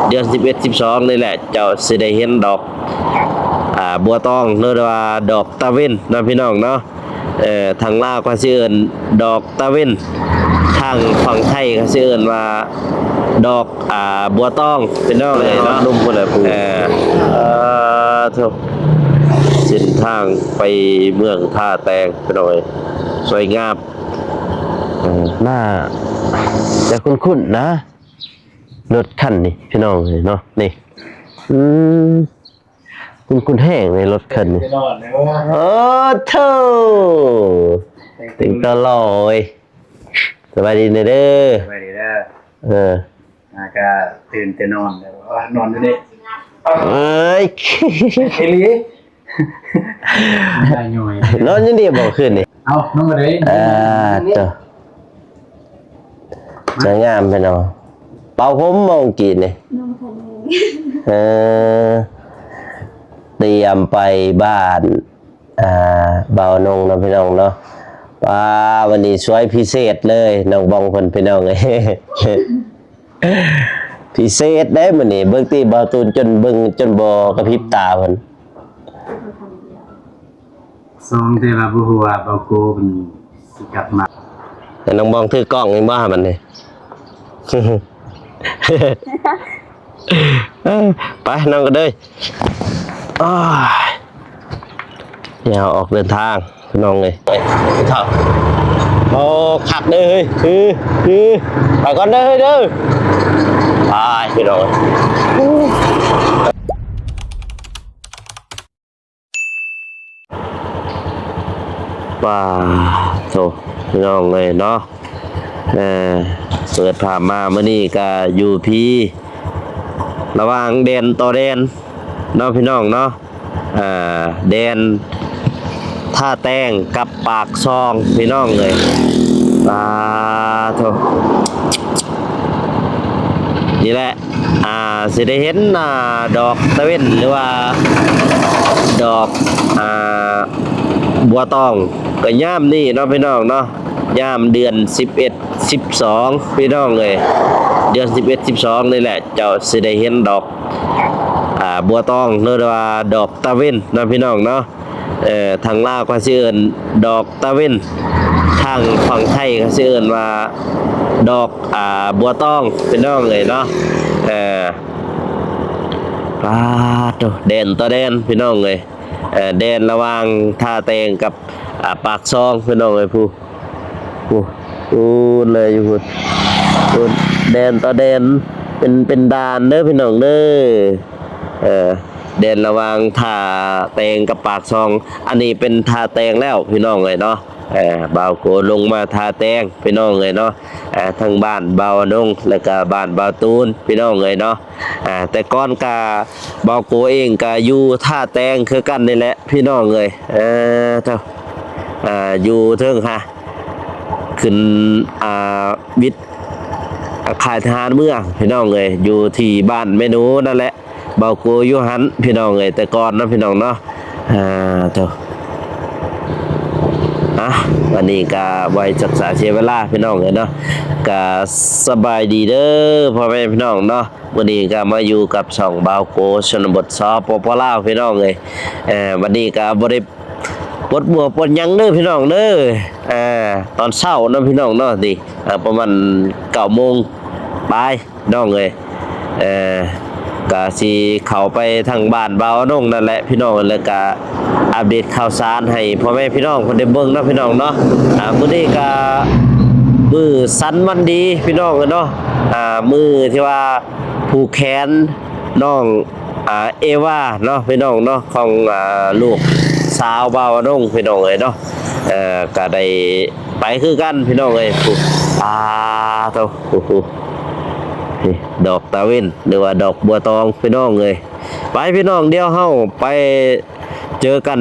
ເດືອນສິບເອັດ ສິບສອງນີ້ແຫຼະ ເຈົ້າຊິໄດ້ເຫັນດອກ ອ່າ ບົວຕອງ ຫຼືວ່າດອກຕາເວັນເນາະ ພີ່ນ້ອງເນາະ. ເອີ ທາງລາວເຂົາຊິເອີ້ນດອກຕາເວັນ, ທາງຝັ່ງໄທເຂົາຊິເອີ້ນວ່າດອກ ອ່າ ບົວຕອງ ພີ່ນ້ອງເອີຍເນາະ. ໜຸ່ມພຸ້ນແຫຼະຜູ້ ເອີ ເອີ ໂທ້ ເສັ້ນທາງໄປເມືອງທ່າແຕງ ພີ່ນ້ອງເອີຍ ສວຍງາມ. ເອີ ໜ້າຈະຄຸ້ນໆນະ ລົດຄັນນີ້ ພີ່ນ້ອງເອີຍເນາະ ນີ້ ອືມ ຄຸ້ນໆແຮງເລີຍລົດຄັນນີ້. ໂອ້ໂທ້ ເຕັງຕະຫຼອຍ. ສະບາຍດີເດີ. ສະບາຍດີເດີ. ເອີ ອາ ກະຕື່ນແຕ່ນອນແລ້ວ ນອນຢູ່ນີ້. ເອີຍ ອີ່ຫຼີ ນອນຢູ່ນີ້ບໍ່ຄືນນີ້? ເອົ້າ ນອນບໍ່ໄດ້. ເອີ ໂທ້ ສວຍງາມພີ່ນ້ອງ. ເປົ່າຜົມບໍ່ກີ້ນີ້? ນ້ອງພັນໜຶ່ງ. ເອີ ຕຽມໄປບ້ານ ອ່າ ບ່າວນົງເນາະ ພີ່ນ້ອງເນາະ. ປ້າ ວັນນີ້ສວຍພິເສດເລີຍ ນ້ອງບອງເພິ່ນ ພີ່ນ້ອງເອີຍ. ພິເສດເດ້ມື້ນີ້ ເບິ່ງຕິ ບ່າວຕູນຈົນເບິ່ງຈົນບໍ່ກະພິບຕາເພິ່ນ. ສອງ ແຕ່ວ່າບໍ່ຮູ້ວ່າບ່າວໂກເພິ່ນຊິກັບມາ. ແຕ່ນ້ອງບອງຖືກ້ອງນີ້ບໍ່ຫາບັດນີ້? ເອີ ໄປນ້ອງກັນເດີ. ອ້າຍ ດຽວອອກເດີນທາງ ພີ່ນ້ອງເອີຍ. ເອີ ໂອ້ ຄັກເດີເຮີ້ຍ ຄື ຄື ໄປກ່ອນເດີເຮີ້ຍເດີ. ໄປ ພີ່ນ້ອງເອີຍ. ປາໂທ້ ພີ່ນ້ອງເອີຍເນາະ. ເອີ ເປີດພາບມາມື້ນີ້ກະຢູ່ພີ້ ລະຫວ່າງແດນຕໍ່ແດນເນາະ ພີ່ນ້ອງເນາະ. ເອີ ແດນທ່າແຕງກັບປາກຊ່ອງ ພີ່ນ້ອງເອີຍ. ປາໂທ້ ນີ້ແຫຼະ ອ່າ ຊິໄດ້ເຫັນ ອ່າ ດອກຕາເວັນ ຫຼືວ່າດອກ ອ່າ ບົວຕອງ ກໍຍາມນີ້ເນາະ ພີ່ນ້ອງເນາະ. ຍາມເດືອນສິບເອັດ ສິບສອງ ພີ່ນ້ອງເອີຍ ເດືອນສິບເອັດ ສິບສອງນີ້ແຫຼະ ເຈົ້າຊິໄດ້ເຫັນດອກ ອ່າ ບົວຕອງ ຫຼືວ່າດອກຕາເວັນເນາະ ພີ່ນ້ອງເນາະ. ເອີ ທາງລາວເຂົາຊິເອີ້ນດອກຕາເວັນ, ທາງຝັ່ງໄທເຂົາຊິເອີ້ນວ່າດອກ ອ່າ ບົວຕອງ ພີ່ນ້ອງເອີຍເນາະ. ເອີ ປາໂທ້ ແດນຕໍ່ແດນ ພີ່ນ້ອງເອີຍ. ເອີ ແດນລະຫວ່າງທ່າແຕງກັບ ອ່າ ປາກຊ່ອງ ພີ່ນ້ອງເອີຍ. ຜູ້ ຜູ້ ຜູ້ເລີຍຢູ່ພຸ້ນ ພຸ້ນ ແດນຕໍ່ແດນ ເປັນ ເປັນດ່ານເດີ ພີ່ນ້ອງເດີ. ເອີ ແດນລະຫວ່າງທ່າແຕງກັບປາກຊ່ອງ. ອັນນີ້ເປັນທ່າແຕງແລ້ວ ພີ່ນ້ອງເອີຍເນາະ. ເອີ ບ່າວໂກລົງມາທ່າແຕງ ພີ່ນ້ອງເອີຍເນາະ. ເອີ ທັງບ້ານບ່າວນົງ ແລ້ວກະບ້ານບ່າວຕູນ ພີ່ນ້ອງເອີຍເນາະ. ອ່າ ແຕ່ກ່ອນກະ ບ່າວໂກເອງກະຢູ່ທ່າແຕງຄືກັນນີ້ແຫຼະ ພີ່ນ້ອງເອີຍ. ເອີ ເຈົ້າ ອ່າ ຢູ່ເທິງຫາ ຂຶ້ນ ອ່າ ວິດ ອ່າ ຄ້າຍທະຫານເມືອງ ພີ່ນ້ອງເອີຍ ຢູ່ທີ່ບ້ານແມ່ໜູນັ້ນແຫຼະ. ບ່າວໂກຢູ່ຫັ້ນ ພີ່ນ້ອງເອີຍ ແຕ່ກ່ອນເນາະ ພີ່ນ້ອງເນາະ. ອ່າ ເຈົ້າ ອ່ະ ວັນນີ້ກະບໍ່ໃຫ້ສັກສາເສຍເວລາ ພີ່ນ້ອງເອີຍເນາະ. ກະສະບາຍດີເດີ ພໍ່ແມ່ພີ່ນ້ອງເນາະ. ມື້ນີ້ກໍມາຢູ່ກັບຊ່ອງບ່າວໂກຊົນນະບົດ ສປປ ລາວ ພີ່ນ້ອງເອີຍ. ເອີ ວັນນີ້ກໍບໍ່ໄດ້ປົດບົວປົດຫຍັງເດີ ພີ່ນ້ອງເດີ. ເອີ ຕອນເຊົ້າເນາະ ພີ່ນ້ອງເນາະ ນີ້ ເອີ ປະມານເກົ້າໂມງປາຍ ພີ່ນ້ອງເອີຍ. ເອີ ກໍຊິເຂົ້າໄປທາງບ້ານບ່າວນົງນັ້ນແຫຼະ ພີ່ນ້ອງ, ແລ້ວກໍອັບເດດຂ່າວສານໃຫ້ພໍ່ແມ່ພີ່ນ້ອງເພິ່ນໄດ້ເບິ່ງເນາະ ພີ່ນ້ອງເນາະ. ອ່າ ມື້ນີ້ກໍມື້ສັນວັນດີ ພີ່ນ້ອງເອີຍເນາະ. ອ່າ ມື້ທີ່ວ່າ ຜູກແຂນນ້ອງ ອ່າ ເອວາເນາະ ພີ່ນ້ອງເນາະ ຂອງ ອ່າ ລູກສາວບ່າວນົງ ພີ່ນ້ອງເອີຍເນາະ. ເອີ ກໍໄດ້ໄປຄືກັນ ພີ່ນ້ອງເອີຍ. ປາໂທ້ ນີ້ ດອກຕາເວັນ ຫຼືວ່າດອກບົວຕອງ ພີ່ນ້ອງເອີຍ. ໄປ ພີ່ນ້ອງ ດຽວເຮົາໄປ ເຈີກັນ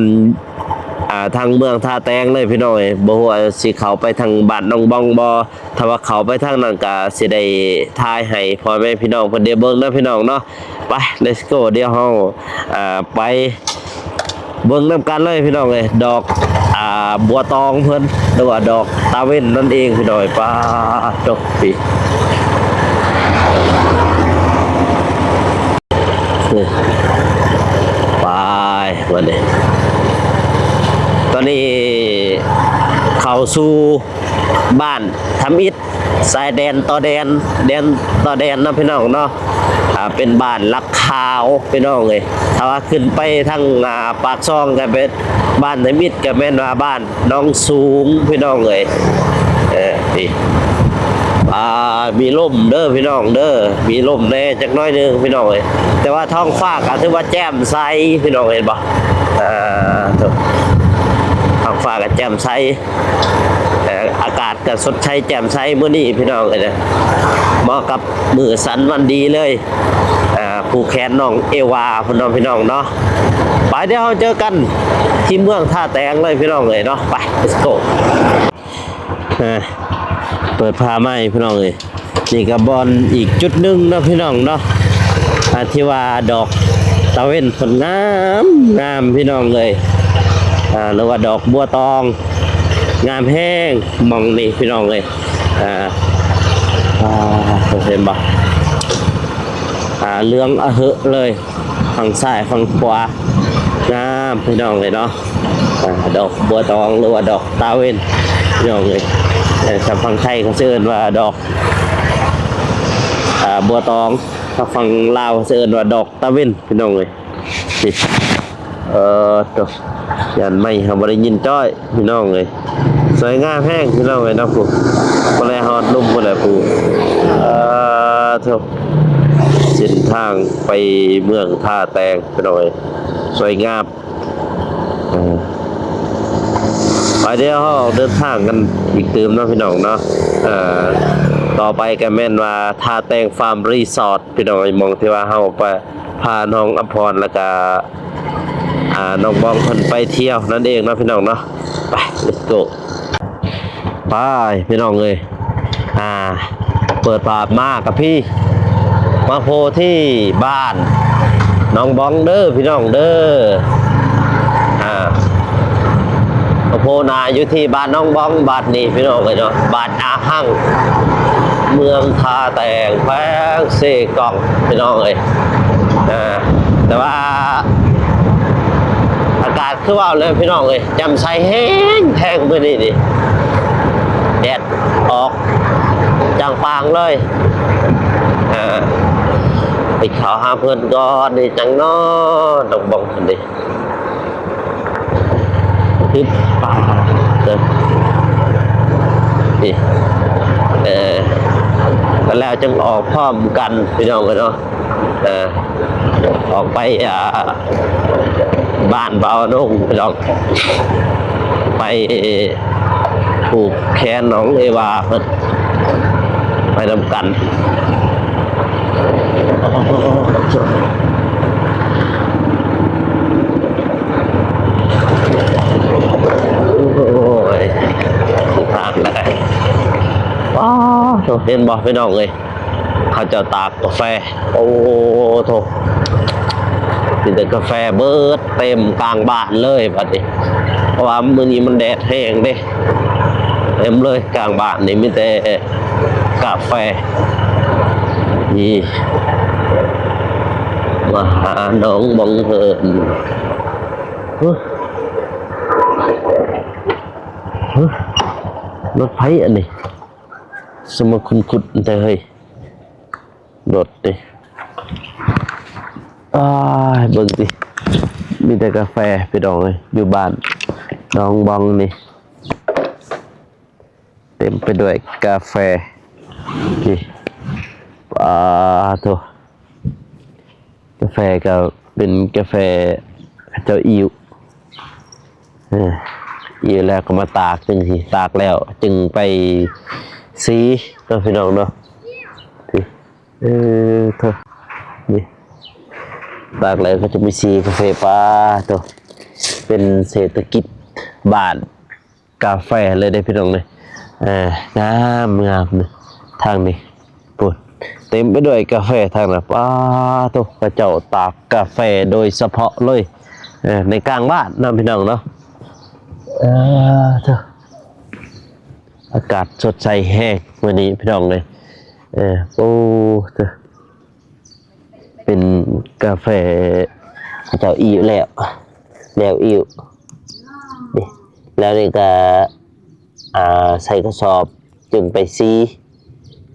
ອ່າ ທາງເມືອງທ່າແຕງເລີຍ ພີ່ນ້ອງເອີຍ. ບໍ່ຮູ້ວ່າຊິເຂົ້າໄປທາງບ້ານນ້ອງບອງບໍ່? ຖ້າວ່າເຂົ້າໄປທາງນັ້ນ ກະຊິໄດ້ຖ່າຍໃຫ້ພໍ່ແມ່ພີ່ນ້ອງເພິ່ນໄດ້ເບິ່ງເນາະ ພີ່ນ້ອງເນາະ. ໄປ let's go ດຽວເຮົາ ອ່າ ໄປເບິ່ງນຳກັນເລີຍ ພີ່ນ້ອງເອີຍ. ດອກ ອ່າ ບົວຕອງເພິ່ນ ຫຼືວ່າດອກຕາເວັນນັ້ນເອງ ພີ່ນ້ອງເອີຍ. ປາໂທ້ ນີ້ ເອີ ໄປ ບັດນີ້ ຕອນນີ້ເຂົ້າສູ່ບ້ານທຳອິດ ຊາຍແດນຕໍ່ແດນ ແດນຕໍ່ແດນເນາະພີ່ນ້ອງເນາະ. ອ່າ ເປັນບ້ານຫຼັກຂາວພີ່ນ້ອງເອີຍ. ຖ້າວ່າຂຶ້ນໄປທາງ ອ່າ ປາກຊ່ອງກໍເປັນບ້ານທຳອິດ ກໍແມ່ນວ່າບ້ານໜອງສູງພີ່ນ້ອງເອີຍ. ເອີ ນີ້ ອ່າ ມີລົມເດີພີ່ນ້ອງເດີ ມີລົມແດ່ຈັກໜ້ອຍໜຶ່ງພີ່ນ້ອງເອີຍ ແຕ່ວ່າທ້ອງຟ້າກໍຖືວ່າແຈ່ມໃສພີ່ນ້ອງ ເຫັນບໍ່? ອ່າ ທ້ອງຟ້າກໍແຈ່ມໃສ ເອີ ອາກາດກໍສົດໃສແຈ່ມໃສມື້ນີ້ພີ່ນ້ອງເອີຍ ເໝາະກັບມື້ສັນວັນດີເລີຍ. ອ່າ ຜູກແຂນນ້ອງເອວາພຸ້ນເນາະພີ່ນ້ອງເນາະ. ໄປ ດຽວເຮົາເຈີກັນທີ່ເມືອງທ່າແຕງເລີຍພີ່ນ້ອງເອີຍເນາະ. ໄປ let's go. ເອີ ເປີດພາບໃໝ່ພີ່ນ້ອງເອີຍ. ນີ້ກໍບ່ອນອີກຈຸດໜຶ່ງເນາະພີ່ນ້ອງເນາະ ອ່າ ທີ່ວ່າດອກຕາເວັນເພິ່ນງາມ ງາມພີ່ນ້ອງເອີຍ. ອ່າ ຫຼືວ່າດອກບົວຕອງ ງາມແຮງໝ່ອງນີ້ພີ່ນ້ອງເອີຍ. ອ່າ ອ່າ ເຫັນບໍ່? ອ່າ ເຫຼືອງອະເຫີເລີຍ ຝັ່ງຊ້າຍຝັ່ງຂວາ ງາມພີ່ນ້ອງເອີຍເນາະ. ອ່າ ດອກບົວຕອງ ຫຼືວ່າດອກຕາເວັນພີ່ນ້ອງເອີຍ. ເອີ ທາງຝັ່ງໄທເຂົາຊິເອີ້ນວ່າດອກ ອ່າ ບົວຕອງ ທາງຝັ່ງລາວເຂົາຊິເອີ້ນວ່າດອກຕາເວັນພີ່ນ້ອງເອີຍ. ນີ້ ເອີ ໂຕ ຢ້ານໄມເຮົາບໍ່ໄດ້ຍິນຈ້ອຍພີ່ນ້ອງເອີຍ. ສວຍງາມແຮງພີ່ນ້ອງເອີຍເນາະ. ພຸ້ນ ບໍ່ໄດ້ຮອດລຸ່ມພຸ້ນແຫຼະ ຜູ້ ເອີ ໂຕ ເສັ້ນທາງໄປເມືອງທ່າແຕງພີ່ນ້ອງເອີຍ ສວຍງາມ. ເອີ ໄປ ດຽວເຮົາອອກເດີນທາງກັນອີກຕື່ມເນາະພີ່ນ້ອງເນາະ. ເອີ ຕໍ່ໄປກໍແມ່ນວ່າທ່າແຕງຟາມຣີສອດພີ່ນ້ອງເອີຍ ໝ່ອງທີ່ວ່າເຮົາໄປພານ້ອງອຳພອນ ແລ້ວກໍ ອ່າ ນ້ອງບອງເພິ່ນໄປທ່ຽວນັ້ນເອງເນາະພີ່ນ້ອງເນາະ. ໄປ let's go. ໄປ ພີ່ນ້ອງເອີຍ ອ່າ ເປີດພາບມາກັບພີ່ ມາໂພທີ່ບ້ານໜອງບອງເດີພີ່ນ້ອງເດີ. ອ່າ ມາໂພນາຢູ່ທີ່ບ້ານໜອງບອງບາດນີ້ພີ່ນ້ອງເອີຍເນາະ ບ້ານອາຮັ່ງ ເມືອງທ່າແຕງ ແຂວງເຊກອງພີ່ນ້ອງເອີຍ. ອ່າ ແຕ່ວ່າອາກາດ ຄືວ່າແລ້ວພີ່ນ້ອງເອີຍ ແຈ່ມໃສແຮງແທ້ມື້ນີ້ນີ້ ແດດອອກຈ່າງປ່າງເລີຍ. ເອີ ໄປເຂົ້າຫາເພິ່ນກ່ອນ ນີ້ຈັ່ງນອນ ດອກບອງເພິ່ນນີ້ ຄືປ່າເດີ ນີ້ ເອີ ແລ້ວຈຶ່ງອອກພ້ອມກັນພີ່ນ້ອງເອີຍເນາະ. ເອີ ອອກໄປ ອ່າ ບ້ານບ່າວນົງພີ່ນ້ອງ ໄປຜູກແຂນນ້ອງເອວາເພິ່ນ ໄປນຳກັນ. ໂອ້ຍ ທາງໃດ ອໍ ໂຕ ເຫັນບໍ່ພີ່ນ້ອງເອີຍ ເຂົາເຈົ້າຕາກກາແຟ. ໂອ້ໂທ ມີແຕ່ກາແຟເບີດເຕັມກາງບ້ານເລີຍບັດນີ້ ເພາະວ່າມື້ນີ້ມັນແດດແຮງເດ້ ເຕັມເລີຍກາງບ້ານນີ້ມີແຕ່ກາແຟ. ນີ້ ມາຫານ້ອງບັງເອີນ ຮຶ ຮຶ ລົດໃຜອັນນີ້? ສະມາຄຸນຄຸດແຕ່ເຮີ້ຍ ລົດນີ້ ອ້າຍ ເບິ່ງຕິ ມີແຕ່ກາແຟພີ່ນ້ອງເອີຍ ຢູ່ບ້ານໜອງບອງນີ້ ເຕັມໄປດ້ວຍກາແຟນີ້ ປາໂທ. ກາແຟກໍເປັນກາແຟເຂົາເຈົ້າອີ້ວ ເອີ ອີ້ວແລ້ວກໍມາຕາກຈັ່ງຊີ້ ຕາກແລ້ວຈຶ່ງໄປສີເນາະ ພີ່ນ້ອງເນາະ. ເອີ ໂທ ນີ້ ຕາກແລ້ວກໍຈະໄປສີກາແຟ. ປາໂທ ເປັນເສດຖະກິດບ້ານ ກາແຟເລີຍເດ້ພີ່ນ້ອງເອີຍ ເອີ ງາມ ງາມ ທາງນີ້ພຸ້ນ ເຕັມໄປດ້ວຍກາແຟທາງນັ້ນ. ປາໂທ ເຂົາເຈົ້າຕາກກາແຟໂດຍສະເພາະເລີຍ ເອີ ໃນກາງບ້ານເນາະ ພີ່ນ້ອງເນາະ. ເອີ ໂທ ອາກາດສົດໃສແຮງມື້ນີ້ພີ່ນ້ອງເອີຍ ເອີ ໂອ້ ໂທ ເປັນ ກາແຟເຂົາເຈົ້າອີ້ແລ້ວ ແລ້ວອີ້ ນີ້ ແລ້ວນີ້ກະ ອ່າ ໃສ່ກະສອບ ຈຶ່ງໄປຊີ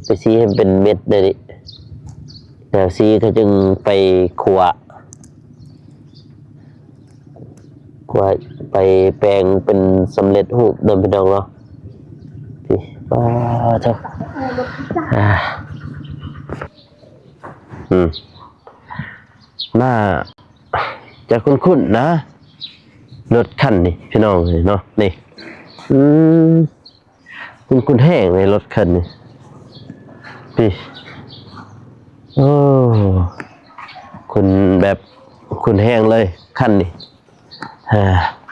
ໄປຊີໃຫ້ເປັນເມັດແບບນີ້ ແລ້ວຊີກະຈຶ່ງໄປຂົ້ວ ຂົ້ວ ໄປແປງເປັນສຳເລັດຮູບເນາະ ພີ່ນ້ອງເນາະ. ນີ້ ປາໂທ້ ອາ ອືມ ໜ້າຈະຄຸ້ນໆນະ ລົດຄັນນີ້ ພີ່ນ້ອງເອີຍເນາະ. ນີ້ ອືມ ຄຸ້ນໆແຮງເລີຍ ລົດຄັນນີ້ ນີ້ ໂອ້ ຄຸ້ນແບບຄຸ້ນແຮງເລີຍຄັນນີ້. ເອີ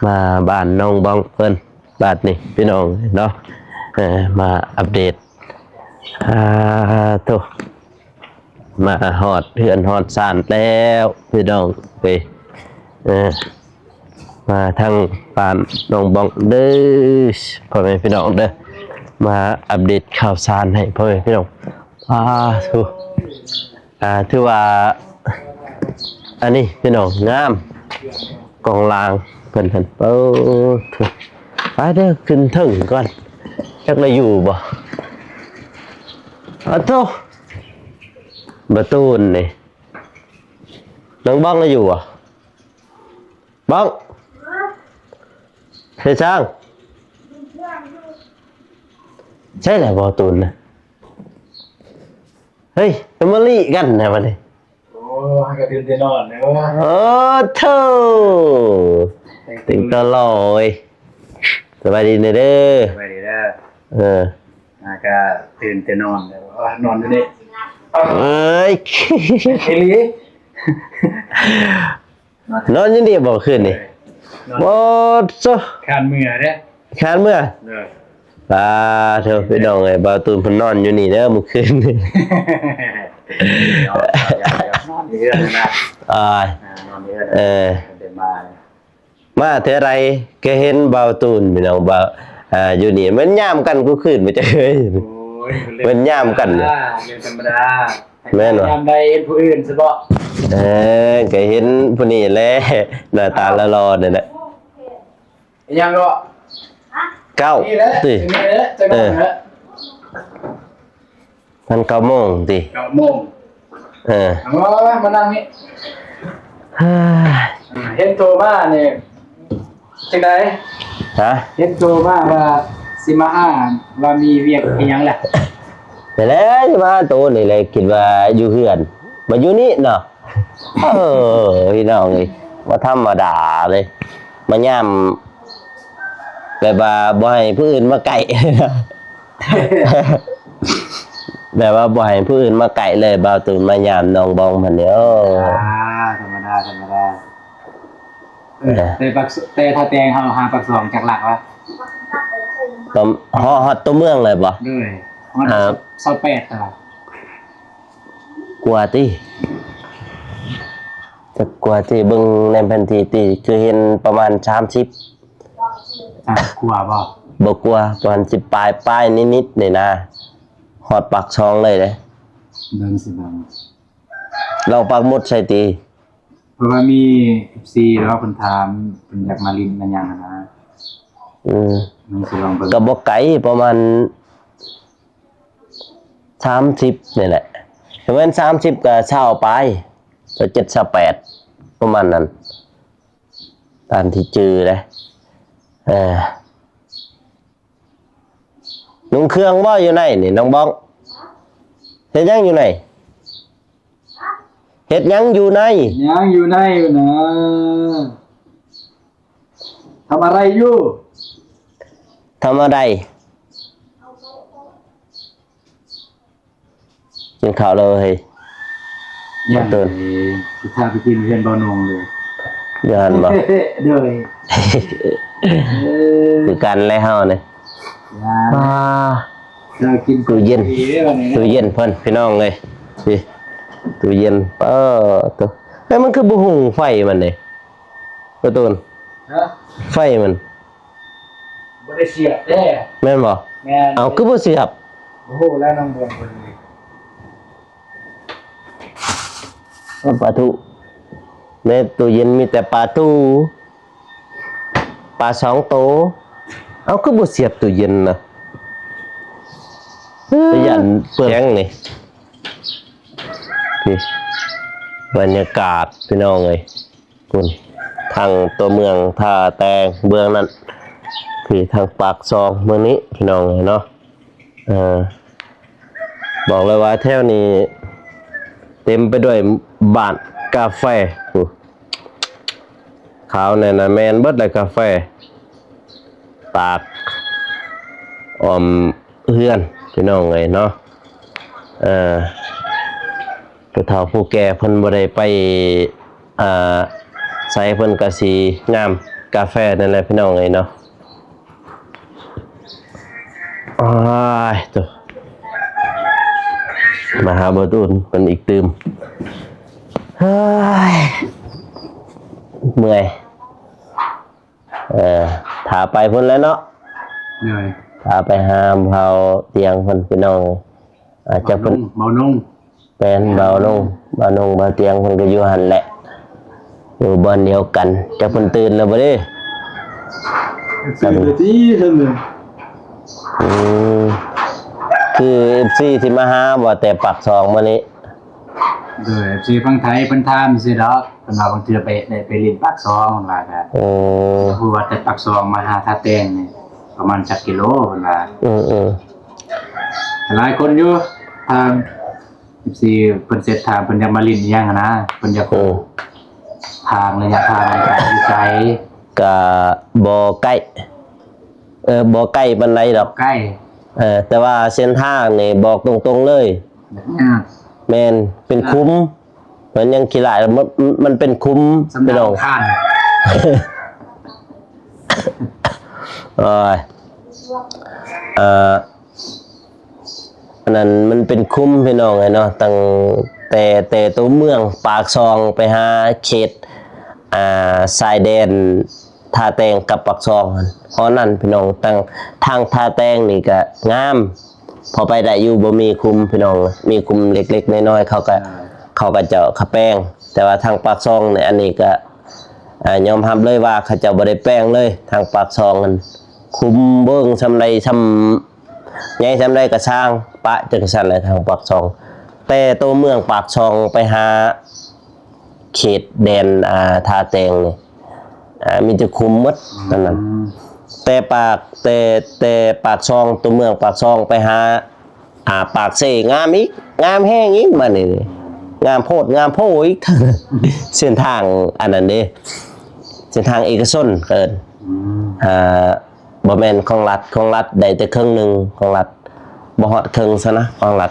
ມາບ້ານນ້ອງບອງເພິ່ນບາດນີ້ ພີ່ນ້ອງເນາະ. ເອີ ມາອັບເດດ ອາ ໂທ້ ມາຮອດເຮືອນຮອດຊານແລ້ວ ພີ່ນ້ອງເອີຍ. ເອີ ມາທາງບ້ານນ້ອງບອງເດີ ພໍ່ແມ່ພີ່ນ້ອງເດີ ມາອັບເດດຂ່າວສານໃຫ້ພໍ່ແມ່ພີ່ນ້ອງ. ອາ ໂທ້ ອ່າ ຖືວ່າ ອັນນີ້ພີ່ນ້ອງ ງາມ ກອງລາງເພິ່ນຫັ້ນ ໂອ້ ໄປເດີ ຂຶ້ນເທິງກ່ອນ ຈັກໄດ້ຢູ່ບໍ່. ອາໂທ້ ບາຕູນນີ້ ນ້ອງບອງໄດ້ຢູ່ບໍ່? ບອງ ເຮັດຫຍັງ? ໃສລະບໍ່ຕູນນະ? ເຮີ້ຍ ໄປມາລີ້ກັນແທ້ບັດນີ້. ໂອ້ ຫາກະຕື່ນແຕ່ນອນເດີ. ໂອ້ໂທ້ ຕື່ນຕະຫຼອຍ. ສະບາຍດີເດີ. ສະບາຍດີເດີ. ເອີ ຫາກະຕື່ນແຕ່ນອນເດີ. ນອນຢູ່ນີ້. ເອີຍ ອີ່ຫຼີ. ນອນຢູ່ນີ້ບໍ່ຄືນນີ້? ໂອ້ໂທ້ ຄານເມືອເດ້ ຄານເມືອ. ເອີ ປາໂທ້ ພີ່ນ້ອງເອີຍ ບ່າວຕູນເພິ່ນນອນຢູ່ນີ້ເດີມື້ຄືນນີ້. ນອນຢູ່ເຮືອນນະ. ອາຍ ນອນຢູ່ເຮືອນ. ເອີ ມາເທື່ອໃດກະເຫັນບ່າວຕູນ ພີ່ນ້ອງ ບ່າວ ຢູ່ນີ້ແມ່ນຍາມກັນກູຄືນບໍ່ຈັກເອີຍ. ໂອ້ຍ ແມ່ນຍາມກັນ ເລື່ອງທຳມະດາ. ແມ່ນບໍ່? ຍາມໃດເຫັນຜູ້ອື່ນຊະເບາະ. ເອີ ກະເຫັນຜູ້ນີ້ແຫຼະ ໜ້າຕາຫຼໍ່ໆນີ້ແຫຼະ. ອີຫຍັງເກາະ? ເກົ້າ ນີ້ແຫຼະ ຕິ ນີ້ແຫຼະ ຈັກໜ້ອຍແຫຼະ. ມັນເກົ້າໂມງຕິ ເກົ້າໂມງ. ເອີ ເອົາມາ ມານັ່ງນີ້. ເຫັນໂທມານີ້ ຈັ່ງໃດ? ຮະ? ເຫັນໂທມາວ່າຊິມາຫາ ວ່າມີວຽກອີ່ຫຍັງລະ? ແລ້ວມາໂຕນີ້ແຫຼະ ຄິດວ່າຢູ່ເຮືອນ ມາຢູ່ນີ້ເນາະ. ເອີ ພີ່ນ້ອງເອີຍ ບໍ່ທຳມະດາເລີຍ ມາຍາມ ແບບວ່າບໍ່ໃຫ້ຜູ້ອື່ນມາໃກ້ ແບບວ່າບໍ່ໃຫ້ຜູ້ອື່ນມາໃກ້ເລີຍ ບ່າວຕູນມາຍາມນ້ອງບອງເພິ່ນນີ້. ໂອ້ ທຳມະດາ ທຳມະດາ. ເອີ ແຕ່ປາກ ແຕ່ທ່າແຕງເຮົາຫາປາກຊ່ອງຈັກຫຼັກວະ? ຮອດ ຮອດຕົວເມືອງເລີຍບໍ່? ໂດຍ ຮອດ ອ່າ ຊາວແປດຕະຫຼາດ. ກວ່າຕິ ຈັກກວ່າຕິ ເບິ່ງໃນແຜນທີ່ຕິ ຄືເຫັນປະມານສາມສິບ ສາມສິບກວ່າບໍ່? ບໍ່ກວ່າ ປະມານສິບປາຍ ປາຍນິດໆນີ້ນະ ຮອດປາກຊ່ອງເລີຍເດ້. ເບິ່ງຊິເບິ່ງ ລອງປັກໝຸດໃສ່ຕິ ເພາະວ່າມີເອັຟຊີລາວເພິ່ນຖາມ ເພິ່ນຢາກມາຫຼິ້ນມາຫຍັງຫັ້ນນະ. ອືມ ເບິ່ງຊິລອງເບິ່ງ ກະບໍ່ໄກ ປະມານ ສາມສິບນີ້ແຫຼະ ປະມານສາມສິບກະຊາວປາຍ ຊາວເຈັດ ຊາວແປດ ປະມານນັ້ນ ຕາມທີ່ຈື່ເດ້. ເອີ ນຸ່ງເຄື່ອງບໍ່ຢູ່ໃນນີ້ ນ້ອງບອງ? ເຮັດຫຍັງຢູ່ໃນ? ເຮັດຫຍັງຢູ່ໃນ? ຫຍັງຢູ່ໃນນະ? ທຳອະໄລຢູ່? ທຳອະໄລ? ກິນເຂົ້າແລ້ວເຮີ້ຍ? ຍັງ ໂຕນ ຊິພາໄປກິນເຮືອນບ່າວນົງເລີຍ. ຢູ່ຫັ້ນບໍ່? ໂດຍ ຄືກັນແຫຼະເຮົານີ້. ອ່າ ເຮົາກິນ ຕູ້ເຢັນ ຕູ້ເຢັນເພິ່ນ ພີ່ນ້ອງເອີຍ. ນີ້ ຕູ້ເຢັນ ເອີ ໂຕ ເຮີ້ຍ ມັນຄືບໍ່ຫຸງໄຟມັນເດ້ ໂຕນ? ຮະ? ໄຟມັນ ບໍ່ໄດ້ສຽບເດ້. ແມ່ນບໍ່? ແມ່ນ. ເອົ້າ ຄືບໍ່ສຽບ? ບໍ່ຮູ້ແລ້ວ ນ້ອງບອງເພິ່ນນີ້. ເອົາປາທຸ ໃນຕູ້ເຢັນມີແຕ່ປາຕູ ປາສອງໂຕ. ເອົ້າ ຄືບໍ່ສຽບຕູ້ເຢັນນະ? ຢ້ານເປືອງນີ້. ນີ້ບັນຍາກາດພີ່ນ້ອງເອີຍ. ພຸ້ນ ທາງຕົວເມືອງທ່າແຕງເບື້ອງນັ້ນ ທີ່ທາງປາກຊ່ອງເມືອງນີ້ພີ່ນ້ອງເອີຍເນາະ. ເອີ ບອກເລີຍວ່າແຖວນີ້ເຕັມໄປດ້ວຍບ້ານກາແຟ. ໂອ້ ຂາວແນ່ນະ ແມ່ນເບິດແຫຼະກາແຟ ຕາກອ້ອມເຮືອນພີ່ນ້ອງເອີຍເນາະ. ເອີ ຜູ້ເຖົ້າຜູ້ແກ່ເພິ່ນບໍ່ໄດ້ໄປ ອ່າ ໃສ ເພິ່ນກະຊິງາມກາແຟນັ້ນແຫຼະພີ່ນ້ອງເອີຍເນາະ. ໂອ້ຍ ໂຕ ມາຫາບໍ່ຕູນເພິ່ນອີກຕື່ມ. ເຮີ້ຍ ເມື່ອຍ. ເອີ ຖ້າໄປພຸ້ນແຫຼະເນາະ. ໂດຍ ຖ້າໄປຫາເຖົ້າຕຽງເພິ່ນພີ່ນ້ອງ. ອ່າ ຈັກເພິ່ນ ເບົານົງ ແມ່ນ ເບົານົງ ເບົານົງ ເບົາຕຽງເພິ່ນກໍຢູ່ຫັ້ນແຫຼະ ຢູ່ບ່ອນດຽວກັນ. ຈັກເພິ່ນຕື່ນແລ້ວບໍ່ເດ້? ຕື່ນແລ້ວຕິເພິ່ນ. ອືມ ຄືເອັຟຊີທີ່ມາຫາບໍ່ແຕ່ປາກຊ່ອງມື້ນີ້? ໂດຍ ເອັຟຊີຝັ່ງໄທເພິ່ນຖາມຊື່ດອກ ເພິ່ນວ່າບາງເທື່ອໄປ ໄດ້ໄປຫຼິ້ນປາກຊ່ອງ ເພິ່ນວ່າ. ໂອ້ ຮູ້ວ່າແຕ່ປາກຊ່ອງມາຫາທ່າແຕງນີ້ປະມານຈັກກິໂລ ເພິ່ນວ່າ. ເອີໆ ຫຼາຍຄົນຢູ່ ທາງ ເອັຟຊີ ເພິ່ນເສັດທາງ ເພິ່ນຢາກມາຫຼິ້ນອີ່ຫຍັງຫັ້ນນະ ເພິ່ນຢາກ ເອີ ທາງໄລຍະທາງມັນກະຢູ່ໄກ ກະບໍ່ໃກ້ ເອີ ບໍ່ໃກ້ປານໃດດອກ ໃກ້ ເອີ ແຕ່ວ່າເສັ້ນທາງນີ້ບອກຕົງໆເລີຍ ຍາກ ແມ່ນ ເປັນຂຸມ ເພິ່ນຍັງຂີ້ລ້າຍ ມັນ ມັນເປັນຂຸມ ສຳເນົາ ພີ່ນ້ອງ ຄານ ໂອ້ຍ ເອີ ອັນນັ້ນມັນເປັນຂຸມພີ່ນ້ອງເອີຍເນາະ ຕັ້ງແຕ່ ແຕ່ຕົວເມືອງປາກຊ່ອງໄປຫາເຂດ ອ່າ ຊາຍແດນທ່າແຕງກັບປາກຊ່ອງຫັ້ນ ເພາະນັ້ນພີ່ນ້ອງ ທາງ ທາງທ່າແຕງນີ້ກະງາມ ພໍໄປໄດ້ຢູ່ ບໍ່ມີຂຸມພີ່ນ້ອງ ມີຂຸມເລັກໆນ້ອຍໆ ເຂົາກະ ເຂົາກະເຈົ້າຂະແປງ ແຕ່ວ່າທາງປາກຊ່ອງນີ້ ອັນນີ້ກະ ອ່າ ຍອມຮັບເລີຍວ່າເຂົາເຈົ້າບໍ່ໄດ້ແປງເລີຍ ທາງປາກຊ່ອງຫັ້ນ ຂຸມເບິ່ງສ່ຳໃດສ່ຳ ໃຫຍ່ສ່ຳໃດກໍຊ່າງ ປະຈັ່ງຊັ້ນແຫຼະ ທາງປາກຊ່ອງ ແຕ່ໂຕເມືອງປາກຊ່ອງໄປຫາເຂດແດນ ອ່າ ທ່າແຕງນີ້ ອ່າ ມີແຕ່ຂຸມໝົດ ອືມ ນັ້ນນະ ແຕ່ປາກ ແຕ່ ແຕ່ປາກຊ່ອງ ໂຕເມືອງປາກຊ່ອງໄປຫາ ອ່າ ປາກເຊ ງາມອີກ ງາມແຮງອີກ ບາດນີ້ ງາມໂພດງາມໂພອີກ ເສັ້ນທາງອັນນັ້ນເດ້ ເສັ້ນທາງເອກະຊົນເອີ້ນ ອືມ ອ່າ ບໍ່ແມ່ນຂອງລັດ ຂອງລັດໄດ້ແຕ່ເຄິ່ງໜຶ່ງ ຂອງລັດບໍ່ຮອດເຄິ່ງຊະນະ ຂອງລັດ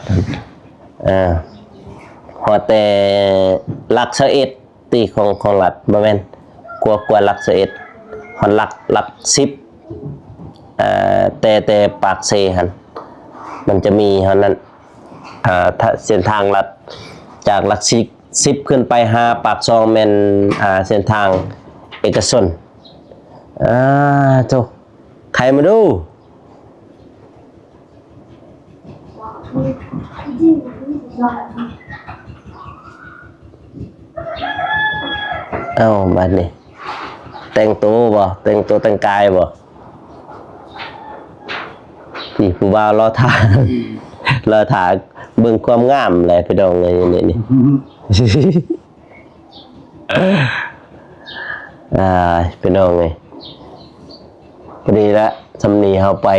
ເອີ ຮອດແຕ່ຫຼັກຊາວເອັດ ຕິ ຂອງ ຂອງລັດ ບໍ່ແມ່ນ ກວ່າ ກວ່າຫຼັກຊາວເອັດ ຮອດຫຼັກ ຫຼັກສິບ ເອີ ແຕ່ ແຕ່ປາກເຊຫັ້ນ ມັນຈະມີເທົ່ານັ້ນ ອ່າ ເສັ້ນທາງລັດ ຈາກຫຼັກສິບ ສິບຂຶ້ນໄປຫາປາກຊ່ອງແມ່ນ ອ່າ ເສັ້ນທາງເອກະຊົນ. ອ່າ ໂທ້ ໄຂມາດູ. ເອົ້າ ບາດນີ້ ແຕ່ງໂຕບໍ່? ແຕ່ງໂຕແຕ່ງກາຍບໍ່? ນີ້ຜູ້ບ່າວລໍຖ້າ ລໍຖ້າເບິ່ງຄວາມງາມແຫຼະ ພີ່ນ້ອງເອີຍ ນີ້ ນີ້. ອ່າ ພີ່ນ້ອງເອີຍ ພໍດີລະ ຊ່ຳນີ້ເຮົາໄປ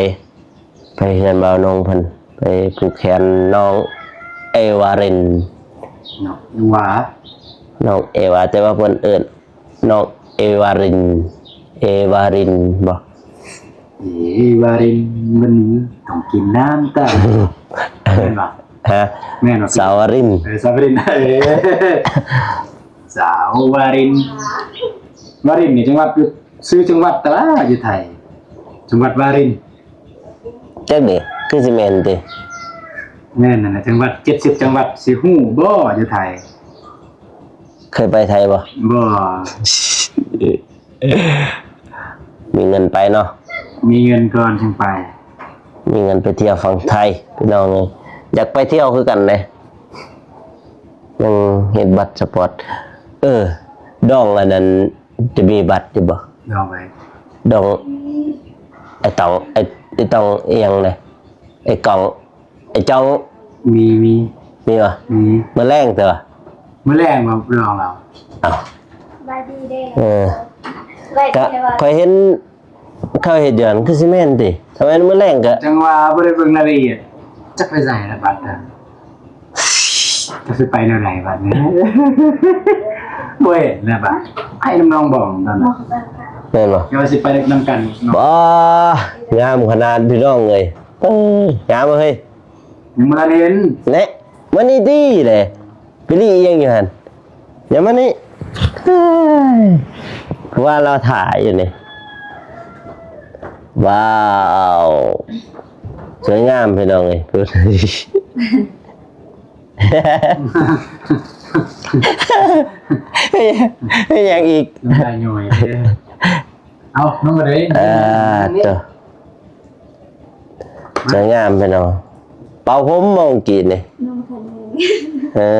ໄປເຮືອນບ່າວນົງເພິ່ນ ໄປຜູກແຂນນ້ອງເອວາລິນ ນ້ອງເອວາ ນ້ອງເອວາ ແຕ່ວ່າເພິ່ນເອີ້ນນ້ອງເອວາລິນ ເອວາລິນບໍ່? ເອວາລິນ ມັນຕ້ອງກິນນ້ຳຕາ ແມ່ນບໍ່? ຮະ? ແມ່ນບໍ່? ສາວວາລິນ ເອີ ສາວວາລິນ ເອີ ສາວວາລິນ ວາລິນນີ້ຈັງຫວັດຢູ່ ຊື່ຈັງຫວັດຕະລາຢູ່ໄທ ຈັງຫວັດວາລິນ ຈັກເດ ຄືຊິແມ່ນຕິ? ແມ່ນນັ້ນແຫຼະ ຈັງຫວັດ ເຈັດສິບຈັງຫວັດ ຊິຮູ້ບໍ່ຢູ່ໄທ? ເຄີຍໄປໄທບໍ່? ບໍ່. ມີເງິນໄປເນາະ ມີເງິນກ່ອນຈຶ່ງໄປ ມີເງິນໄປທ່ຽວຝັ່ງໄທ ພີ່ນ້ອງເອີຍ ຢາກໄປທ່ຽວຄືກັນເດ້ ຍັງເຮັດບັດສະປອດ ເອີ ໄ ດອງອັນນັ້ນຈະມີບັດຢູ່ບໍ່? ດອງໃຜ? ດອງໄອ້ຕອງ ໄອ້ ໄອ້ຕອງອີ່ຫຍັງນະ? ໄອ້ກອງ ໄອ້ຈ້ອງ. ມີ ມີ ມີບໍ່? ມີ. ມື້ແລງເດີ ມື້ແລງມາລອງລາວ. ອ້າວ ສະບາຍດີເດ້. ເອີ ສະບາຍດີ ກະ ເດ້ວ່າ ຂ້ອຍເຫັນ ເຂົາເຮັດຢູ່ຫັ້ນຄືຊິແມ່ນຕິ? ຖ້າແມ່ນມື້ແລງກະ ຈັ່ງວ່າບໍ່ໄດ້ເບິ່ງລາຍລະອຽດ ຈັກໄປໃສລະບັດນະ ຈັກຊິໄປແນວໃດບັດນີ້ ບໍ່ເຫັນແລ້ວບັດ ໄປນຳນ້ອງບອງຕອນນັ້ນ ແມ່ນບໍ່? ຢ່າວ່າຊິໄປນຳກັນເນາະ ບໍ່ ງາມຂະໜາດພີ່ນ້ອງເອີຍ ເອີ ງາມເຮີ້ຍ ຍັງບໍ່ທັນເຫັນ ແນະ ມານີ້ຕິແຫຼະ ໄປລີ້ອີ່ຫຍັງຢູ່ຫັ້ນ? ຢ່າມານີ້ ເອີຍ ວ່າລາວຖ່າຍຢູ່ນີ້ ວ້າວ ສວຍງາມພີ່ນ້ອງເອີຍ ເຮັດຫຍັງອີກ? ນ້ຳລາຍຍ້ອຍເດ້. ເອົາ ນ້ອງກະເດຍ ເອີ ເຈົ້າ ສວຍງາມພີ່ນ້ອງ ເປົ່າຜົມບໍ່ກີ້ນີ້? ຍັງບໍ່ທັນແຫ້ງ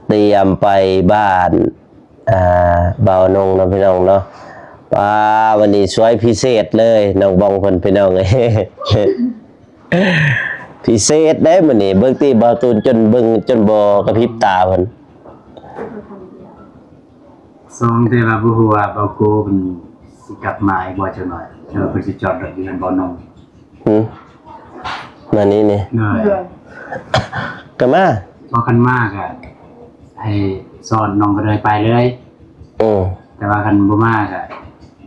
ເອີ ຕຽມໄປບ້ານ ອ່າ ບ່າວນົງເນາະພີ່ນ້ອງເນາະ ປ້າ ວັນນີ້ສວຍພິເສດເລີຍ ນ້ອງບອງເພິ່ນພີ່ນ້ອງເອີຍ ພິເສດເດ້ມື້ນີ້ ເບິ່ງຕິ ບ່າວຕູນຈົນເບິ່ງຈົນບໍ່ກະພິບຕາເພິ່ນ. ສອງ ແຕ່ວ່າບໍ່ຮູ້ວ່າບ່າວໂກເພິ່ນຊິກັບມາອີກບໍ່ຈັກໜ້ອຍ ແລ້ວເພິ່ນຊິຈອດລົດຢູ່ເຮືອນບ່າວນົງ. ຫຶ ມານີ້ນີ້ ໂດຍ ໂດຍ ກະມາ ເພາະຄັນມາກະໃຫ້ຊ້ອນນ້ອງກະເດຍໄປເລີຍ. ເອີ ແຕ່ວ່າຄັນບໍ່ມາກະ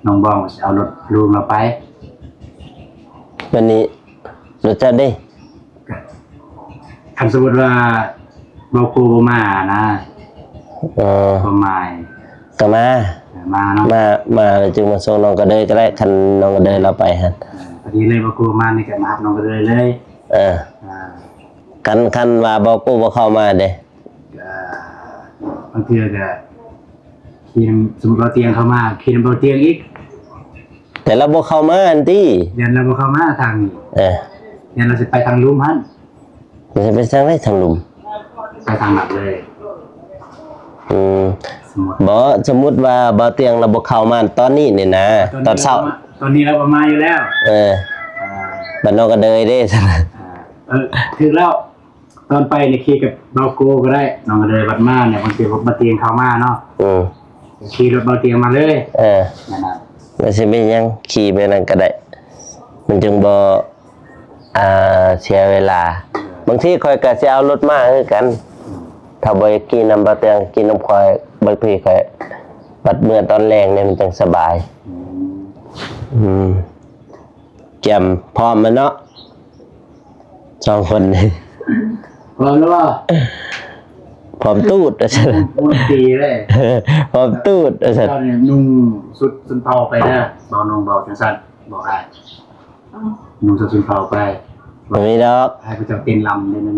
ນ້ອງບອງຊິເອົາລົດລຸງລາວໄປ. ບາດນີ້ລົດເຈົ້າເດ? ຄັນສົມມຸດວ່າບ່າວໂກບໍ່ມານະ ເອີ ຄວາມໝາຍ ກະມາ ເອີ ມາເນາະ ມາ ມາແລ້ວຈຶ່ງມາສົ່ງນ້ອງກະເດຍກະໄດ້ ຄັນນ້ອງກະເດຍລາວໄປຫັ້ນ. ເອີ ພໍດີເລີຍ ບ່າວໂກມານີ້ກະມາຮັບນ້ອງກະເດຍເລີຍ. ເອີ ອ່າ ຄັນ ຄັນວ່າບ່າວໂກບໍ່ເຂົ້າມາເດ? ກະບາງເທື່ອກະຂີ່ນຳ ສົມມຸດວ່າຕຽງເຂົ້າມາ ຂີ່ນຳບ່າວຕຽງອີກ ແຕ່ລາວບໍ່ເຂົ້າມາຫັ້ນຕິ ຢ້ານລາວບໍ່ເຂົ້າມາທາງນີ້. ເອີ ຢ້ານລາວຊິໄປທາງລຸ່ມຫັ້ນ. ມັນຊິໄປທາງໃດ? ທາງລຸ່ມ ໄປທາງນັ້ນເລີຍ. ອືມ ສົມມຸດ ບໍ່ ສົມມຸດວ່າບ່າວຕຽງລາວບໍ່ເຂົ້າມາຕອນນີ້ນີ້ນະ ຕອນເຊົ້າ ຕອນນີ້ລາວບໍ່ມາຢູ່ແລ້ວ. ເອີ ອ່າ ບາດນ້ອງກະເດຍເດ? ອ່າ ເອີ ຖືກແລ້ວ. ຕອນໄປນີ້ຂີ່ກັບບ່າວໂກກະໄດ້ ນ້ອງກະເດຍ ບັດມານີ້ບາງທີບ່າວຕຽງເຂົ້າມາເນາະ. ອືມ ຂີ່ລົດບ່າວຕຽງມາເລີຍ. ເອີ ນັ້ນນະ ມັນຊິເປັນຫຍັງ ຂີ່ແບບນັ້ນກະໄດ້ ມັນຈຶ່ງບໍ່ ອ່າ ເສຍເວລາ. ບາງທີຂ້ອຍກະຊິເອົາລົດມາຄືກັນ ຖ້າບໍ່ຢາກຂີ່ນຳບ່າວຕຽງ ຂີ່ນຳຂ້ອຍ ບາງທີຂ້ອຍບັດເມືອຕອນແລງນີ້ມັນຈັ່ງສະບາຍ. ອືມ ອືມ ກຽມພ້ອມແລ້ວເນາະ ສອງຄົນນີ້. ພ້ອມແລ້ວບໍ່? ພ້ອມຕູດວ່າຊັ້ນ. ພ້ອມຕີເລີຍ. ພ້ອມຕູດວ່າຊັ້ນ. ເຈົ້ານີ້ນຸ່ງຊຸດຊົນເຜົ່າໄປເດີ ເວົ້ານ້ອງເວົ້າຈັ່ງຊັ້ນ ບອກອ້າຍ ນຸ່ງຊຸດຊົນເຜົ່າໄປ. ບໍ່ມີດອກ ໃຫ້ເຂົາເຈົ້າເຕັ້ນລຳເດ້ນັ້ນ.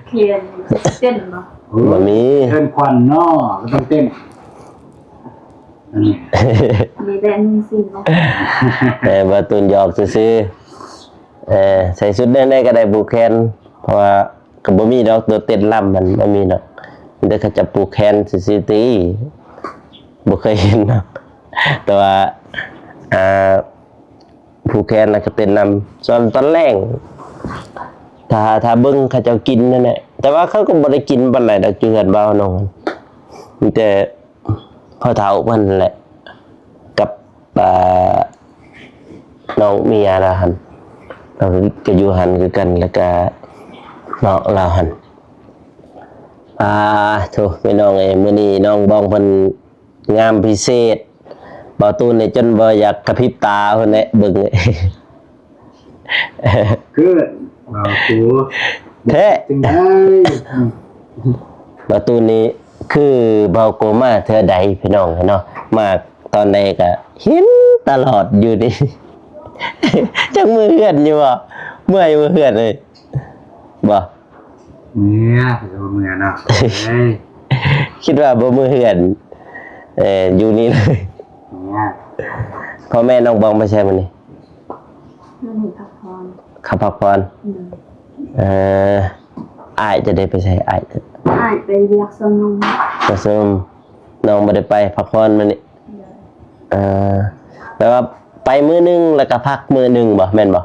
ເຄນເຕັ້ນບໍ່? ໂອ້ ບໍ່ມີ. ເອີ້ນຂວັນເນາະ ກໍຕ້ອງເຕັ້ນ. ອັນນີ້ ມີແຕ່ໜຶ່ງສິ່ງເນາະ. ແຕ່ວ່າຕູນຫຍອກຊື່ໆ ເອີ ໃສ່ຊຸດແນວໃດກໍໄດ້ຜູກແຂນ ເພາະວ່າກໍບໍ່ມີດອກ ຕົວເຕັ້ນລຳຫັ້ນບໍ່ມີດອກ ມີແຕ່ເຂົາເຈົ້າຜູກແຂນຊື່ໆຕິ ບໍ່ເຄີຍເຫັນດອກ ແຕ່ວ່າ ອ່າ ຜູກແຂນແລ້ວກໍເຕັ້ນນຳ ສ່ວນຕອນແລງ ຖ້າ ຖ້າເບິ່ງເຂົາເຈົ້າກິນນັ້ນແຫຼະ ແຕ່ວ່າເຂົາກໍບໍ່ໄດ້ກິນປານໃດດອກ ຢູ່ເຮືອນບ່າວນົງ ມີແຕ່ ພໍ່ເຖົ້າເພິ່ນແຫຼະ ກັບ ອ່າ ນ້ອງເມຍລາວຫັ້ນ ລາວກໍຢູ່ຫັ້ນຄືກັນ ແລ້ວກະເນາະ ລາວຫັ້ນ. ອ່າ ໂທ້ ພີ່ນ້ອງເອີຍ ມື້ນີ້ນ້ອງບອງເພິ່ນງາມພິເສດ ບ່າວຕູນນີ້ຈົນບໍ່ຢາກກະພິບຕາພຸ້ນແຫຼະ ເບິ່ງ. ຄື ບ່າວໂກ ແທ້ ຈັ່ງໃດ ບ່າວຕູນນີ້ຄືບ່າວໂກມາເທື່ອໃດພີ່ນ້ອງເນາະ ມາຕອນໃດກະເຫັນຕະຫຼອດຢູ່ນີ້ ຈັກເມືອເຮືອນຢູ່ບໍ່? ເມື່ອຍເມືອເຮືອນເລີຍບໍ່? ເມື່ອ ຄືບໍ່ເມື່ອເນາະ ເອີຍ ຄິດວ່າບໍ່ເມືອເຮືອນ ເອີ ຢູ່ນີ້ເລີຍ ເມື່ອ. ພໍ່ແມ່ນ້ອງບອງໄປໃສມື້ນີ້? ມື້ນີ້ພັກຜ່ອນ ເຂົາພັກຜ່ອນ ອືມ ເອີ ເ ອ້າຍຈະໄດ້ໄປໃສ? ອ້າຍ ອ້າຍໄປວຽກສວນນົມ. ສວນນົມ. ນ້ອງບໍ່ໄດ້ໄປພັກຜ່ອນມື້ນີ້? ເອີ ແປວ່າໄປມື້ໜຶ່ງ ແລ້ວກໍພັກມື້ໜຶ່ງບໍ່ ແມ່ນບໍ່?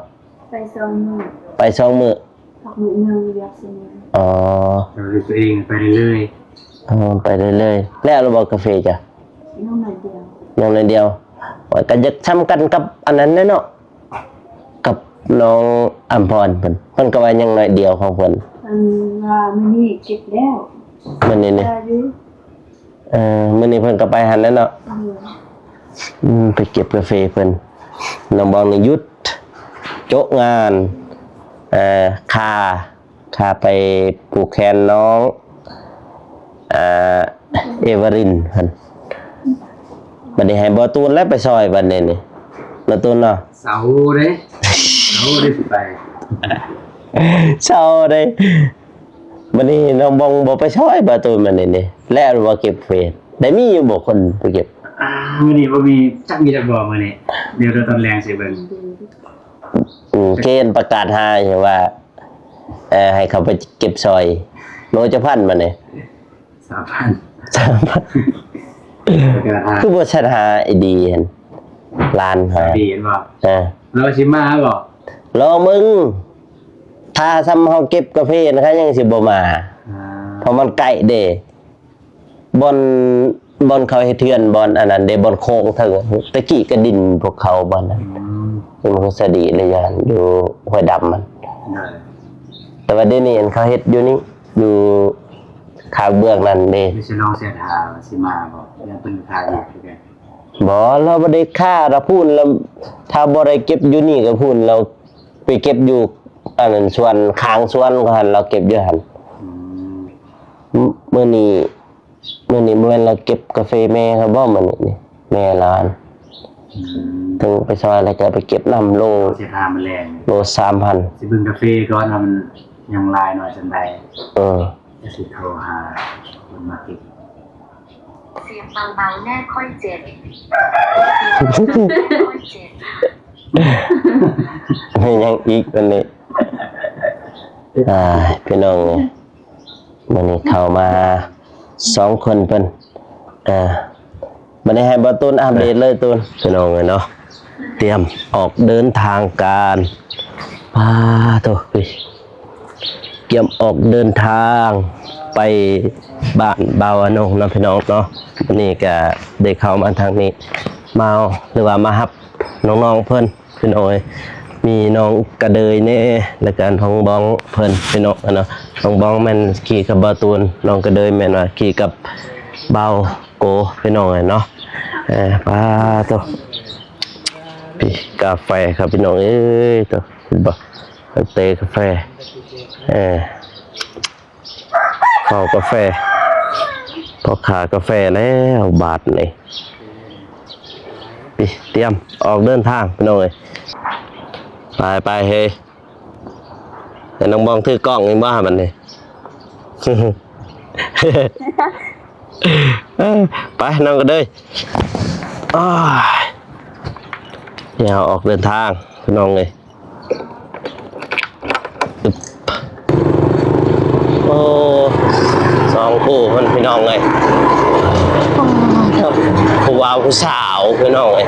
ໄປສອງມື້. ໄປສອງມື້. ພັກມື້ໜຶ່ງ ວຽກສວນນົມ. ອໍ ແຕ່ວ່າຕົວເອງໄປເລື້ອຍໆ. ອໍ ໄປເລື້ອຍໆ. ແລ້ວລະບໍ່ກາເຟຈ້ະ? ຍັງໜ້ອຍດຽວ. ຍັງໜ້ອຍດຽວ. ໂອ້ຍ ກໍຢາກຊ່ຳກັນກັບອັນນັ້ນແຫຼະເນາະ ກັບນ້ອງອຳພອນເພິ່ນ. ເພິ່ນກໍວ່າຍັງໜ້ອຍດຽວຂອງເພິ່ນ. ເພິ່ນວ່າມື້ນີ້ເກັບແລ້ວ. ມື້ນີ້ນີ້ ເອີ ມື້ນີ້ເພິ່ນກໍໄປຫັ້ນແຫຼະເນາະ. ອືມ ອືມ ໄປເກັບກາເຟເພິ່ນ. ນ້ອງບອງນີ້ຢຸດໂຈະງານ ເອີ ຄ່າ ຄ່າໄປຜູກແຂນນ້ອງ ເອີ ເອວາລິນຫັ້ນ. ບັດນີ້ໃຫ້ບໍ່ຕູນແລ້ວໄປຊ່ອຍບັດນີ້ນີ້ ບໍ່ຕູນເນາະ. ເຊົາເດ້ ເຊົາເດ້ ຊິໄປ ເຊົາເດ້. ບັດນີ້ນ້ອງບອງບໍ່ໄປຊ່ອຍບໍ່ຕູນບັດນີ້ນີ້ ແລ້ວວ່າເກັບເຟດ ໄດ້ມີຢູ່ບໍ່ຄົນໄປເກັບ? ອ່າ ມື້ນີ້ບໍ່ມີ ຈັກມີຈັກບໍ່ມື້ນີ້. ດຽວຕອນແລງຊິເບິ່ງ. ອືມ ເກນປະກາດຫາຢູ່ວ່າ ເອີ ໃຫ້ເຂົາໄປເກັບຊ່ອຍ. ໂລຈັກພັນບັດນີ້? ສາມພັນ. ສາມພັນ. ປະກາດຫາ ຄືບໍ່ສັດຫາໄອ້ດີຫັ້ນ ຫຼານຫາ ໄອ້ດີເຫັນບໍ່? ເອີ ລາວຊິມາບໍ່? ລອງເບິ່ງ ຖ້າຊ່ຳເຮົາເກັບກາເຟນະ ເຂົາຍັງຊິບໍ່ມາ. ອ່າ ເພາະມັນໃກ້ເດ້ ບ່ອນ ບ່ອນເຂົາເຮັດເຮືອນ ບ່ອນອັນນັ້ນເດ້ ບ່ອນໂຄ້ງເທິງ ແຕ່ກີ້ກະດິນພວກເຂົາບ່ອນນັ້ນ. ອືມ ມັນກໍສະດີລະຢ່າງ ຢູ່ຫ້ວຍດຳມັນ. ໂດຍ. ແຕ່ວ່າດຽວນີ້ອັນເຂົາເຮັດຢູ່ນີ້ ຢູ່ຂ້າງເບື້ອງນັ້ນເດ້. ມີຊິລອງເສດຫາຊິມາບໍ່? ຍັງເພິ່ນຄາຢູ່ຄືກັນ. ບໍ່ ລາວບໍ່ໄດ້ຄາລະພຸ້ນລະ ຖ້າບໍ່ໄດ້ເກັບຢູ່ນີ້ກະພຸ້ນ ລາວໄປເກັບຢູ່ອັນນັ້ນ ສວນ ຂ້າງສວນເຂົາຫັ້ນ ລາວເກັບຢູ່ຫັ້ນ. ອືມ ມື້ນີ້ ມື້ນີ້ບໍ່ແມ່ນລາວເກັບກາເຟແມ່ເຂົາບໍ່? ມື້ນີ້ນີ້ແມ່ລາວຫັ້ນ. ອືມ ເຖິງໄປຊ່ອຍແລ້ວກະໄປເກັບນຳ ໂລ ເສດຫາມາແລງ ໂລສາມພັນ. ຊິເບິ່ງກາເຟກ່ອນວ່າມັນຍັງຫຼາຍໜ້ອຍສ່ຳໃດ. ເອີ ຈະຊິໂທຫາຄົນມາເກັບ. ສຽງເບົາໆ ແນ່ ຂ້ອຍເຈັບ. ແມ່ນຫຍັງອີກອັນນີ້? ອ່າ ພີ່ນ້ອງເອີຍ ມື້ນີ້ເຂົ້າມາສອງຄົນເພິ່ນ. ອ່າ ບັດນີ້ໃຫ້ບ່າວຕູນອັບເດດເລີຍຕູນ ພີ່ນ້ອງເອີຍເນາະ. ຕຽມອອກເດີນທາງການ. ປາໂທ້ ຕຽມອອກເດີນທາງໄປບ້ານບ່າວອານົງເນາະ ພີ່ນ້ອງເນາະ. ວັນນີ້ກະໄດ້ເຂົ້າມາທາງນີ້ ມາ ຫຼືວ່າມາຮັບນ້ອງໆເພິ່ນ ພີ່ນ້ອງເອີຍ. ມີນ້ອງກະເດີຍແດ່ ແລ້ວກະນ້ອງບອງເພິ່ນ ພີ່ນ້ອງເນາະ. ນ້ອງບອງແມ່ນຂີ່ກັບບ່າວຕູນ ນ້ອງກະເດີຍແມ່ນວ່າຂີ່ກັບບ່າວໂກ ພີ່ນ້ອງເອີຍເນາະ. ເອີ ປາໂທ້ ພີ້ກາແຟຄັບ ພີ່ນ້ອງເອີຍ ໂທ້ ເຫັນບໍ່? ເຕກາແຟ ເອີ ເຝົ້າກາແຟ ພໍ່ຄ້າກາແຟແລ້ວບາດນີ້. ຕຽມອອກເດີນທາງ ພີ່ນ້ອງເອີຍ. ໄປໆ ເຮີຍ ໃຫ້ນ້ອງບອງຖືກ້ອງນີ້ບໍ່ບັດນີ້? ເອີ ໄປນ້ອງກະເດີຍ. ໂອ້ຍ ດຽວອອກເດີນທາງ ພີ່ນ້ອງເອີຍ. ໂອ້ ສອງຄູ່ເພິ່ນ ພີ່ນ້ອງເອີຍ. ຜູ້ບ່າວຜູ້ສາວ ພີ່ນ້ອງເອີຍ.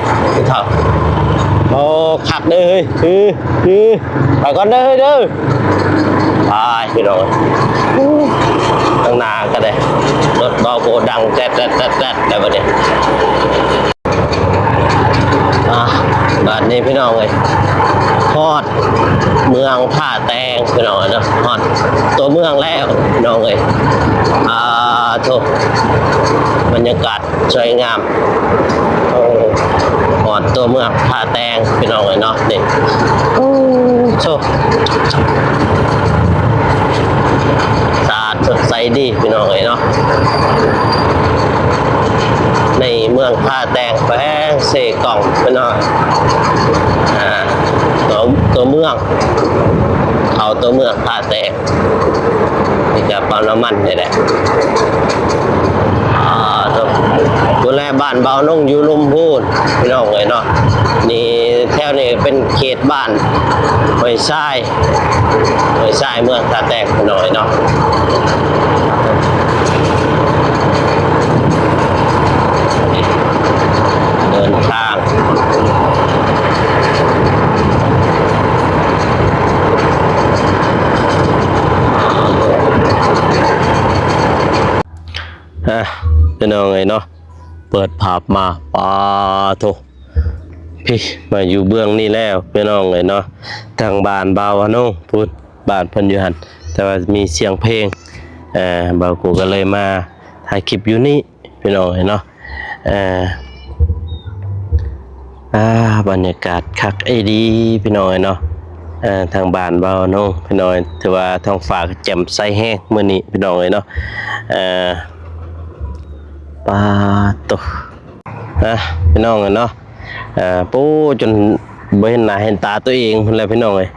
ໂອ້ ຄັກເດີເຮີຍ. ຄື ຄື ໄປກ່ອນເດີເຮີຍເດີ. ໄປພີ່ນ້ອງ ທາງໜ້າກະໄດ້ ລົດບ່າວໂກດັງແຕດໆໆໆ ແລ້ວບັດນີ້. ອ່າ ບາດນີ້ພີ່ນ້ອງເອີຍ ຮອດເມືອງທ່າແຕງ ພີ່ນ້ອງເອີຍເນາະ. ຮອດຕົວເມືອງແລ້ວ ພີ່ນ້ອງເອີຍ. ອ່າ ໂທ້ ບັນຍາກາດສວຍງາມ. ໂອ້ ຮອດຕົວເມືອງທ່າແຕງ ພີ່ນ້ອງເອີຍເນາະ. ນີ້ ໂອ້ ໂທ້ ສະອາດສົດໃສດີ ພີ່ນ້ອງເອີຍເນາະ. ໃນເມືອງທ່າແຕງ ແຂວງເຊກອງ ພີ່ນ້ອງ. ອ່າ ຕົວ ຕົວເມືອງ ເຂົ້າຕົວເມືອງທ່າແຕງ. ນີ້ກະປ້ຳນ້ຳມັນນີ້ແຫຼະ. ອ່າ ໂທ້ ພຸ້ນແຫຼະ ບ້ານບ່າວນົງຢູ່ລຸ່ມພຸ້ນ ພີ່ນ້ອງເອີຍເນາະ. ນີ້ແຖວນີ້ເປັນເຂດບ້ານຫ້ວຍຊາຍ ຫ້ວຍຊາຍເມືອງທ່າແຕກ ພີ່ນ້ອງເອີຍເນາະ. ເດີນທາງ ອ່ະ ພີ່ນ້ອງເອີຍເນາະ ເປີດພາບມາ ປາໂທ້ ພີ້ ມາຢູ່ເບື້ອງນີ້ແລ້ວ ພີ່ນ້ອງເອີຍເນາະ. ທາງບ້ານບ່າວອານົງພຸ້ນ ບ້ານເພິ່ນຢູ່ຫັ້ນ ແຕ່ວ່າມີສຽງເພງ ເອີ ບ່າວໂກກໍເລີຍມາຖ່າຍຄລິບຢູ່ນີ້ ພີ່ນ້ອງເອີຍເນາະ. ເອີ ອ່າ ບັນຍາກາດຄັກອີ່ຫຼີ ພີ່ນ້ອງເອີຍເນາະ. ເອີ ທາງບ້ານບ່າວອານົງ ພີ່ນ້ອງເອີຍ ຖືວ່າທ້ອງຟ້າກໍແຈ່ມໃສແຮງມື້ນີ້ ພີ່ນ້ອງເອີຍເນາະ. ເອີ ປາໂທ້ ອ່ະ ພີ່ນ້ອງເອີຍເນາະ. ເອີ ໂອ້ ຈົນບໍ່ເຫັນໜ້າເຫັນຕາຕົວເອງພຸ້ນແຫຼະ ພີ່ນ້ອງເອີຍ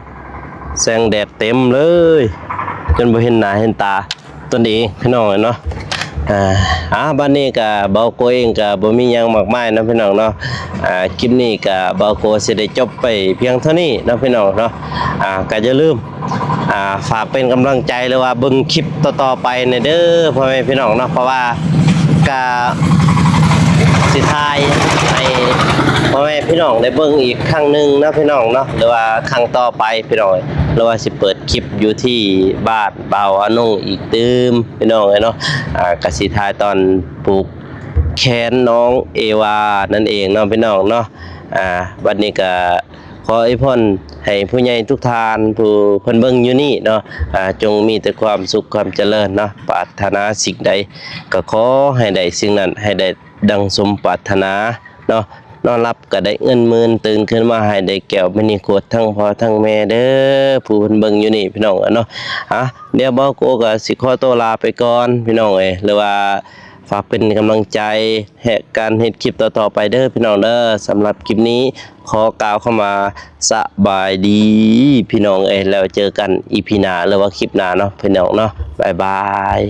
ແສງແດດເຕັມເລີຍ ຈົນບໍ່ເຫັນໜ້າເຫັນຕາ ຕົນເອງ ພີ່ນ້ອງເອີຍເນາະ. ອ່າ ອ່າ ບັດນີ້ກະເບົາໂກເອງກະບໍ່ມີຫຍັງມາກມາຍເນາະ ພີ່ນ້ອງເນາະ. ອ່າ ຄລິບນີ້ກະເບົາໂກຊິໄດ້ຈົບໄປພຽງເທົ່ານີ້ເນາະ ພີ່ນ້ອງເນາະ. ອ່າ ກະຢ່າລືມ ອ່າ ຝາກເປັນກຳລັງໃຈ ຫຼືວ່າເບິ່ງຄລິບຕໍ່ໆໄປແດ່ເດີ ພໍ່ແມ່ພີ່ນ້ອງເນາະ. ເພາະວ່າກະຊິຖ່າຍໃຫ້ພໍ່ແມ່ພີ່ນ້ອງໄດ້ເບິ່ງອີກຄັ້ງໜຶ່ງເນາະ ພີ່ນ້ອງເນາະ ຫຼືວ່າຄັ້ງຕໍ່ໄປ ພີ່ນ້ອງເອີຍ ຫຼືວ່າຊິເປີດ ຄລິບຢູ່ທີ່ບ້ານບ່າວອານົງອີກຕື່ມ ພີ່ນ້ອງເອີຍເນາະ. ອ່າ ກະຊິຖ່າຍຕອນຜູກແຂນນ້ອງເອວານັ້ນເອງເນາະ ພີ່ນ້ອງເນາະ. ອ່າ ບັດນີ້ກະຂໍອວຍພອນໃຫ້ຜູ້ໃຫຍ່ທຸກທ່ານ ຜູ້ເພິ່ນເບິ່ງຢູ່ນີ້ເນາະ ອ່າ ຈົ່ງມີແຕ່ຄວາມສຸກຄວາມຈະເລີນເນາະ. ປາດຖະໜາສິ່ງໃດກໍຂໍໃຫ້ໄດ້ສິ່ງນັ້ນ ໃຫ້ໄດ້ ດັ່ງສົມປາດຖະໜາເນາະ. ນອນຫຼັບກໍໄດ້ເງິນໝື່ນ ຕື່ນຂຶ້ນມາໃຫ້ໄດ້ແກ້ວມະນີໂຄດ ທັງພໍ່ທັງແມ່ເດີ ຜູ້ເພິ່ນເບິ່ງຢູ່ນີ້ ພີ່ນ້ອງເອີຍເນາະ. ອ່ະ ດຽວເບົາໂກກໍຊິຂໍໂຕລາໄປກ່ອນ ພີ່ນ້ອງເອີຍ ຫຼືວ່າຝາກເປັນກຳລັງໃຈໃຫ້ການເຮັດຄລິບຕໍ່ໆໄປເດີ ພີ່ນ້ອງເດີ. ສຳລັບຄລິບນີ້ຂໍກ່າວຄຳວ່າສະບາຍດີ ພີ່ນ້ອງເອີຍ ແລ້ວເຈີກັນອີພີໜ້າ ຫຼືວ່າຄລິບໜ້າເນາະ ພີ່ນ້ອງເນາະ. ບາຍບາຍ.